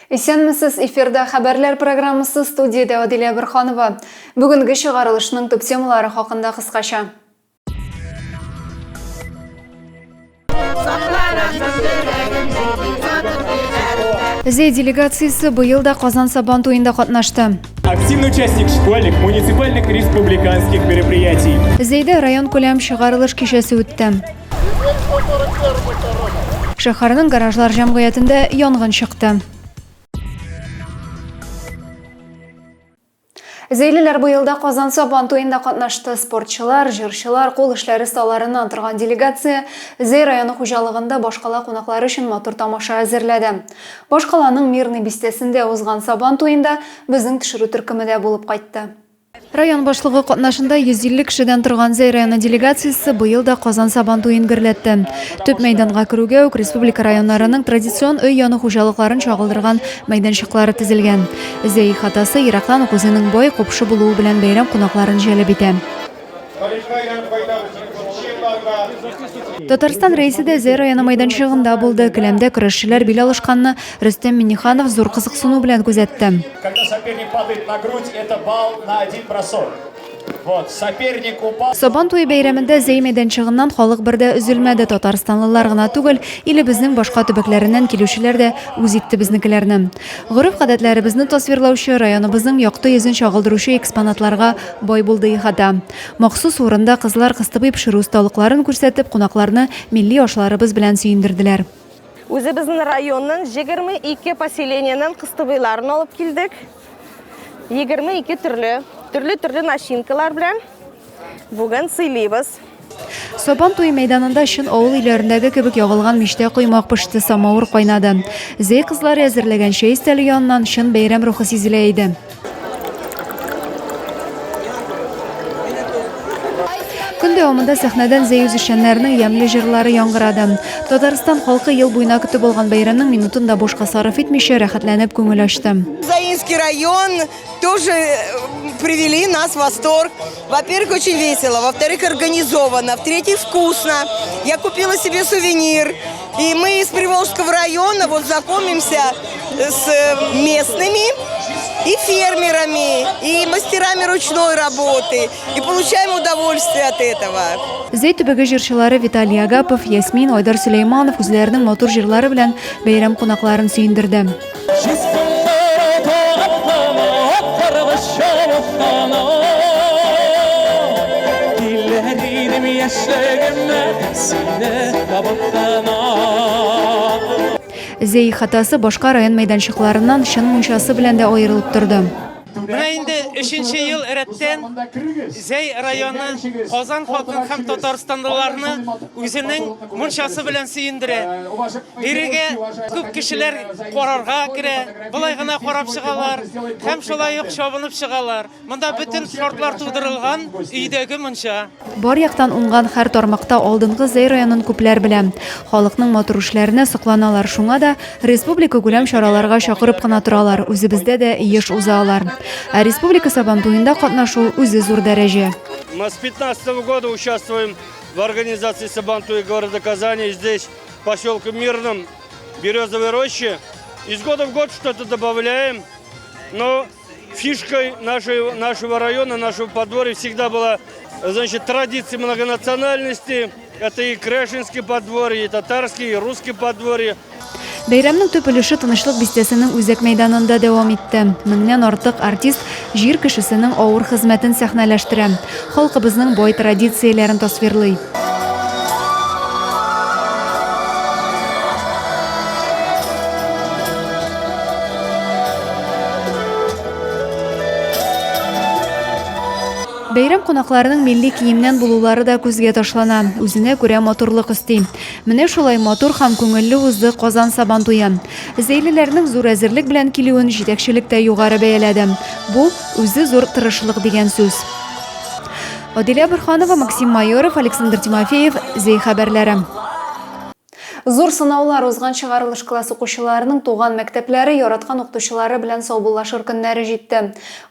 Исәнмесез, эфирда хәбәрләр программасы студиядә Адилә Борханова. Бүгенге чыгарылышның төп темалары хакында кыскача. Зәй делегациясе быел да Казан Сабан туенда катнашты. Активный участник школьных, муниципальных, республиканских мероприятий. Зәйдә район күләм чыгарылыш кичәсе үтте. Шәһәрнең гаражлар җәмгыятендә янгын чыкты. Зәйлеләр быел да Казан Сабан туенда катнашты. Спортчылар, җырчылар, кул эшләре осталарыннан торган делегация Зәй районы хуҗалыгында башкала кунаклары өчен матур тамаша әзерләде. Башкаланың Мирный бистәсендә узган Сабан туенда безнең төшерү төркеме дә булып кайтты. Район башлыгы катнашында 150 кешедән торган Зәй районы делегациясе быел да Казан Сабан туен гөрләтте. Төп мәйданга керүгә үк республика районнарының традицион өй яны хуҗалыкларын чагылдырган мәйданчыклары тезелгән. Зәй ихатасы ерактан ук үзенең бай, купшы булуы белән бәйрәм кунакларын җәлеп итә. Татарстан Рәисе дә Зәй районы мәйданчыгында булды. Келәмдә көрәшчеләр бил алышканны Рөстәм Миңнеханов зур кызыксыну белән күзәтте. Когда соперник падает на грудь, это балл на один бросок. Вот, соперник упал. Сабан туе бәйрәмендә Зәй мәйданчыгыннан халык бер дә өзелмәде. Татарстанлылар гына түгел, илебезнең башка төбәкләреннән килүчеләр дә үз итте безнекеләрне. Гореф-гадәтләребезне тасвирлаучы, районыбызның якты йөзен чагылдыручы экспонатларга бай булды ихата. Махсус урында кызлар кыстыбый пешерү осталыкларын күрсәтеп, кунакларны милли ашларыбыз белән сөендерделәр. Үзебезнең районның 22 поселениенең кыстыбыйларын алып килдек. 22 төрле, төрле-төрле начинкалар белән бүген сыйлыйбыз. Сабан туе мәйданында чын авыл өйләрендәге кебек ягылган мичтә коймак пеште, самавыр кайнады. Зәй кызлары әзерләгән чәй өстәле яныннан чын бәйрәм рухы сизелә иде. Көн дәвамында сәхнәдән Зәй үзешчәннәренең ямьле җырлары яңгырады. Татарстан халкы ел буена көтеп алган бәйрәмнең минутын да бушка сарыф итмичә, рәхәтләнеп күңел ачты. Заинский район тоже э, привели нас в восторг. Во-первых, очень весело, во-вторых, организованно, в-третьих, вкусно. Я купила себе сувенир. И мы из Приволжского района вот знакомимся с э, местными и фермерами, и мастерами ручной работы, и получаем удовольствие от этого. Зәй төбәге җырчылары Виталий Агапов, Ясмин, Айдар Сөләйманов үзләренең матур җырлары белән бәйрәм кунакларын сөендерде. Зәй ихатасы башка район мәйданчыкларыннан чын мунчасы белән дә аерылып торды. Менә инде өченче ел рәттән Зәй районы Казан халкын һәм татарстанлыларны үзенең мунчасы белән сөендерә. Бирегә күп кешеләр карарга керә, болай гына карап чыгалар һәм шулай ук чабынып чыгалар. Монда бөтен шартлар тудырылган, өйдәге мунча. Бар яктан уңган һәр тармакта алдынгы Зәй районын күпләр белә. Халыкның матур эшләренә сокланалар, шуңа да республикакүләм чараларга чакырып кына торалар, үзебездә дә еш уза алар. Ә республика Сабантуенда катнашу үзе зур дәрәҗә. Мы с 15 года участвуем в организации Сабантуя города Казани. Здесь, в поселке Мирном, Березовой роще. Из года в год что-то добавляем, но фишкой нашей, нашего района, нашего подворья всегда была, значит, традиция многонациональности. Это и Крешинский подворье, и татарский, и русский подворье. Бәйрәмнең төп өлеше Тынычлык бистәсенең үзәк мәйданында дәвам итте. Меңнән артык артист җир кешесенең авыр хезмәтен сәхнәләштерә, халкыбызның бай традицияләрен тасвирлый. Бәйрәм кунакларының милли киемнән булулары да күзгә ташлана, үзенә күрә матурлык өсти. Менә шулай матур һәм күңелле узды Казан Сабантуе. Зәйлеләрнең зур әзерлек белән килүен җитәкчелек тә югары бәяләде. Бу, үзе зур тырышлык дигән сүз. Адилә Борһанова, Максим Майоров, Александр Тимофеев, Зәй хәбәрләре. Зур сынаулар узган чыгарылыш класс укучыларының туган мәктәпләре, яраткан укытучылары белән саубуллашыр көннәре җитте.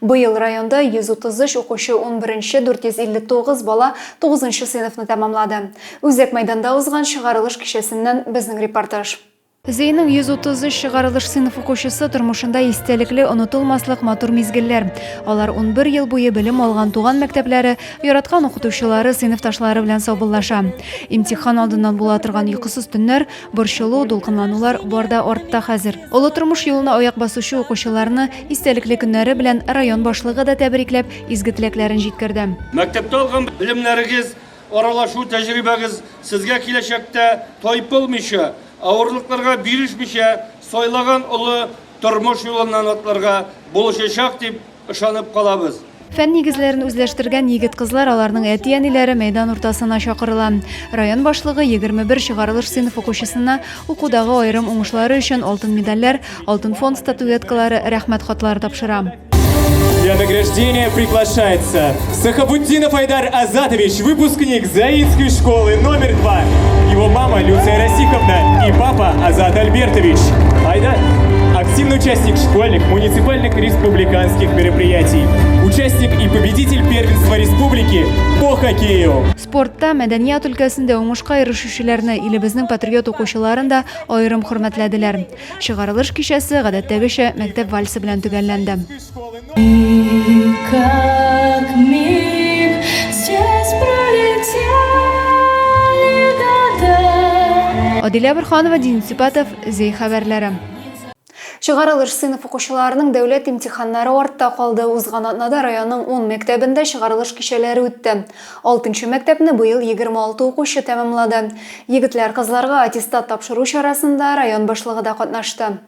Быел районда 133 укучы унберенче, 459 бала тугызынчы сыйныфны тәмамлады. Үзәк мәйданда узган чыгарылыш кичәсеннән безнең репортаж. Зәйнең 133 чыгарылыш сыйныф укучысы тормышында истәлекле, онытылмаслык матур мизгелләр. Алар 11 ел буе белем алган туган мәктәпләре, яраткан укытучылары, сыйныфташлары белән саубуллаша. Имтихан алдыннан була торган йокысыз төннәр, борчылу, дулкынланулар бар да артта хәзер. Олы тормыш юлына аяк басучы укучыларны истәлекле көннәре белән район башлыгы да тәбрикләп, изге теләкләрен җиткерде. Мәктәптә алган белемнәрегез, аралашу тәҗрибәгез сезгә киләчәктә тайпылмыйча, авырлыкларга бирешмичә сайлаган олы тормыш юлыннан атларга булышачак дип ышанып калабыз. Фән нигезләрен үзләштергән егет-кызлар, аларның әти-әниләре мәйдан уртасына чакырыла. Район башлыгы 21 чыгарылыш сыйныф укучысына укудагы аерым уңышлары өчен алтын медальләр, алтын фонд статуэткалары, рәхмәт хатлары тапшыра. Для награждения приглашается Сахабутдинов Айдар Азатович, выпускник Заинской школы номер 2. Его мама Люция Расиховна и папа Азат Альбертович. Айдар – активный участник школьных, муниципальных, республиканских мероприятий. Участник и победитель первенства республики по хоккею. Спортта, мәдәният өлкәсендә уңышка ирешүчеләрне, илебезнең патриот укучыларын да аерым хөрмәтләделәр. Чыгарылыш кичәсе, гадәттәгечә, мәктәп вальсы белән төгәлләнде. Адилә Борһанова, Денис Сипатов, Зәй хәбәрләре. Чыгарылыш сыйныф укучыларының дәүләт имтиханнары артта калды. Узган атнада районның ун мәктәбендә чыгарылыш кичәләре үтте. Алтынчы мәктәпне быел 26 укучы тәмамлады. Егетләр-кызларга аттестат тапшыру чарасында район башлыгы да катнашты.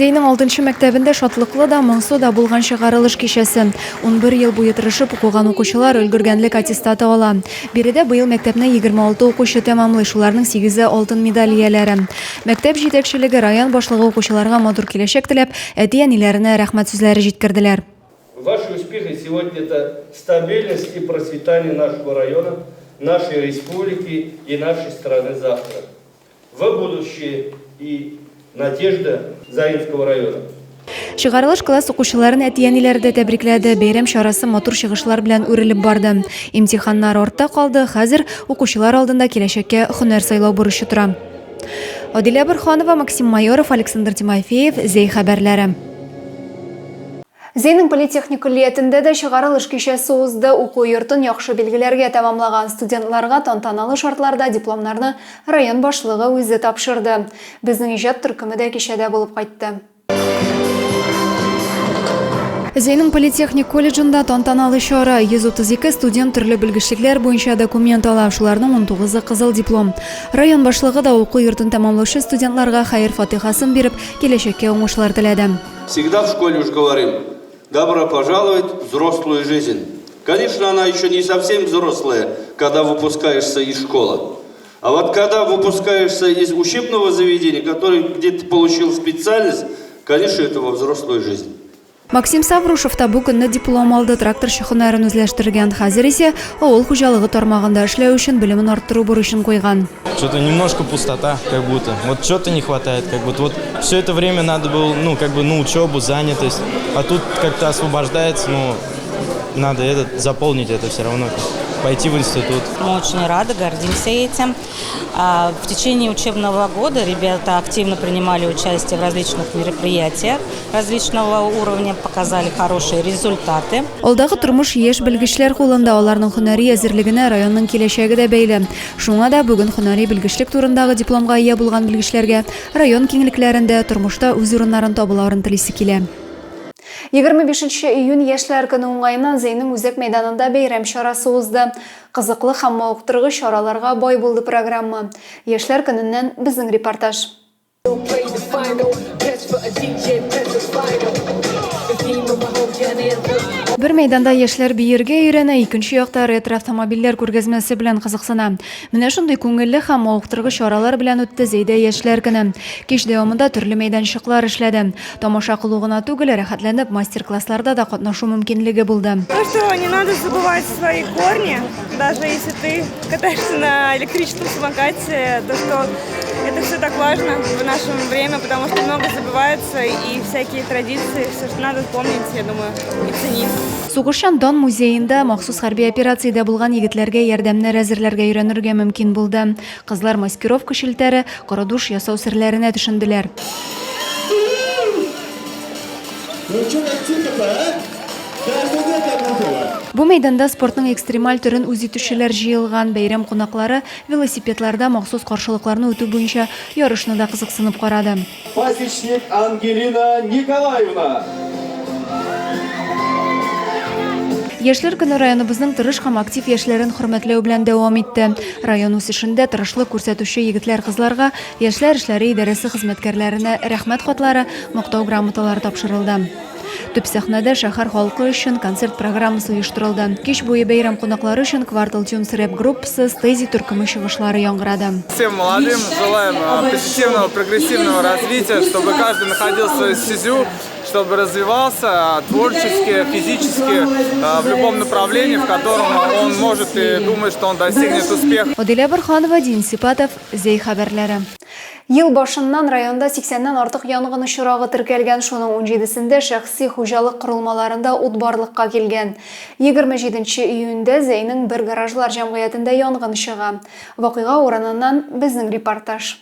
Зәйнең алтынчы мәктәбендә шатлыклы да, моңсу да булган чыгарылыш кичәсе. 11 ел буе тырышып укыган укучылар өлгергәнлек аттестаты ала. Биредә быел мәктәпне 26 укучы тәмамлый, шуларның сигезе алтын медаль ияләре. Мәктәп җитәкчелеге, район башлыгы укучыларга матур киләчәк теләп, әти-әниләренә рәхмәт сүзләре җиткерделәр. Ваши успехи сегодня это стабильность и процветание нашего района, нашей республики и нашей страны завтра. Вы будущее и надежда Заинского района. Чыгарылыш класс укучыларын әти-әниләре дә тәбрикләде. Бәйрәм чарасы матур чыгышлар белән үрелеп барды. Имтиханнар артта калды, хәзер укучылар алдында киләчәккә һөнәр сайлау бурычы тора. Адилә Борһанова, Максим Майоров, Александр Тимофеев, Зәй хәбәрләре. Зәйнең политехник көллиятендә дә чыгарылыш кичәсе узды. Уку йортын яхшы билгеләргә тәмамлаган студентларга тантаналы шартларда дипломнарны район башлыгы үзе тапшырды. Безнең иҗат төркеме дә кичәдә булып кайтты. Зәйнең политехник колледжында тантаналы чара. 132 студент төрле белгечлекләр буенча документ ала, шуларның 19-ы кызыл диплом. Район башлыгы да уку йортын тәмамлаучы студентларга хәер-фатыйхасын биреп, киләчәккә уңышлар теләде. Всегда в школе уж говорим, добро пожаловать в взрослую жизнь. Конечно, она еще не совсем взрослая, когда выпускаешься из школы. А вот когда выпускаешься из учебного заведения, который где ты получил специальность, конечно, это во взрослую жизнь. Максим Саврушев та бу көнне диплом алды, тракторчы һөнәрен үзләштергән. Хәзер исә авыл хуҗалыгы тармагында эшләү өчен белемен арттыру бурычын куйган. Что-то немножко пустота, как будто. Вот что-то не хватает, как будто. Вот все это время надо было, ну, как бы, ну, учебу, занятость. А тут как-то освобождается, ну, надо этот, заполнить это все равно, пойти в институт. Мы очень рады, гордимся этим. В течение учебного года ребята активно принимали участие в различных мероприятиях различного уровня, показали хорошие результаты. Алдагы тормыш яшь белгечләр кулында, аларның һөнәри әзерлегенә районның киләчәге дә бәйле. Шуңа да бүген һөнәри белгечлек турындагы дипломга ия булган белгечләргә район киңлекләрендә тормышта үз урыннарын табуларын телисе килә. 25 нче июнь Яшьләр көне уңаеннан Зәйнең үзәк мәйданында бәйрәм чарасы узды. Кызыклы һәм мавыктыргыч чараларга бай булды программа. Яшьләр көненнән безнең репортаж. Бер мәйданда яшьләр биергә өйрәнә, икенче якта ретро-автомобильләр күргәзмәсе белән кызыксына. Менә шундый күңелле һәм мавыктыргыч чаралар белән үтте Зәйдә яшьләр көне. Кич дәвамында төрле мәйданчыклар эшләде. Тамаша кылу гына түгел, рәхәтләнеп мастер-классларда да катнашу мөмкинлеге булды. То, что не надо забывать свои корни, даже если ты катаешься на электрическом самокате, то, что это все так важно в наше время, потому что много забывается и всякие традиции, все, что надо помнить, я думаю. и ценить. Сугышчан дан музеенда махсус хәрби операциядә булган егетләргә ярдәмнәр әзерләргә өйрәнергә мөмкин булды. Кызлар маскировка челтәре, коры душ ясау серләренә төшенделәр. Бу мәйданда спортның экстремаль төрен үз итүчеләр җыелган. Бәйрәм кунаклары велосипедларда махсус каршылыкларны үтү буенча ярышны да кызыксынып карады. Пасечник Ангелина Николаевна. Яшьләр көне районыбызның тырыш һәм актив яшьләрен хөрмәтләү белән дәвам итте. Район үсешендә тырышлык күрсәтүче егетләр-кызларга Яшьләр эшләре идарәсе хезмәткәрләренә Рәхмәт хатлары, Мактау грамоталары тапшырылды. Төп сәхнәдә шәһәр халкы өчен концерт программасы оештырылды. Кич буе бәйрәм кунаклары өчен Квартал Тюнс рэп-группасы, Стези төркеме чыгышлары яңгырады. Всем молодым желаем позитивного, прогрессивного развития, чтобы каждый находил свою стезю, чтобы развивался творчески, физически, в любом направлении, в котором он может и думает, что он достигнет успеха. Аделя Борһанова, Дин Сипатов, Зәй хәбәрләре. Ел башыннан районда 80 нән артык янгын очрагы теркәлгән, шуның унҗидесендә шәхси хуҗалык корылмаларында ут барлыкка килгән. 27 нче июньдә Зәйнең бер гаражлар җәмгыятендә янгын чыга. Вакыйга урыныннан безнең репортаж.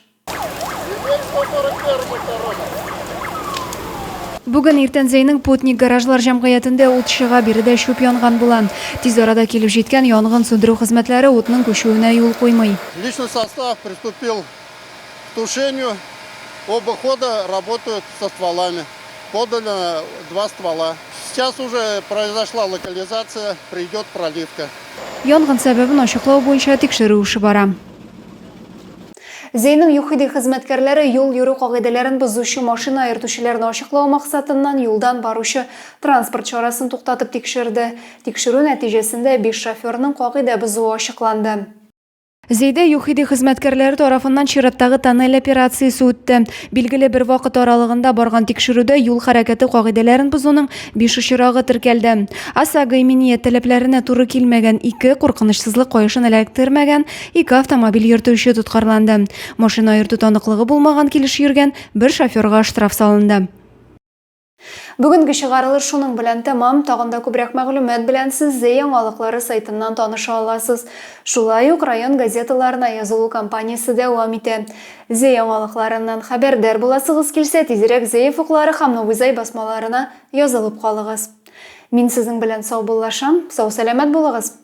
Бүген иртән Зәйнең Путник гаражлар җәмгыятендә ут чыга, биредә чүп янган була. Тиз арада килеп җиткән янгын сүндерү хезмәтләре утның күчүенә юл куймый. Личный состав приступил к тушению. Оба хода работают со стволами. Подано два ствола. Сейчас уже произошла локализация, придет проливка. Янгын сәбәбен ачыклау буенча тикшерү эше бара. Зәйнең ЮХИДИ хезмәткәрләре юл йөрү кагыйдәләрен бозучы машина йөртүчеләрне ачыклау максатыннан юлдан баручы транспорт чарасын туктатып тикшерде. Тикшерү нәтиҗәсендә биш шоферның кагыйдә бозуы ачыкланды. Зәйдә ЮХИДИ хезмәткәрләре тарафыннан чираттагы тоннель операциясе үтте. Билгеле бер вакыт аралыгында барган тикшерүдә юл хәрәкәте кагыйдәләрен бозуның биш очрагы теркәлде. ОСАГО иминият таләпләренә туры килмәгән ике, куркынычсызлык каешын эләктермәгән ике автомобиль йөртүче тоткарланды. Машина йөртү таныклыгы булмаган килеш йөргән бер шоферга штраф салынды. Бүгенге чыгарылыш шуның белән тәмам. Тагын да күбрәк мәгълүмат белән сез Зәй яңалыклары сайтыннан таныша аласыз. Шулай ук район газеталарына язылу кампаниясе дәвам итә. Зәй яңалыкларыннан хәбәрдар буласыгыз килсә, тизрәк Зәй офыклары һәм Новый Зай басмаларына язылып калыгыз. Мин сезнең белән саубуллашам. Сау-сәламәт булыгыз!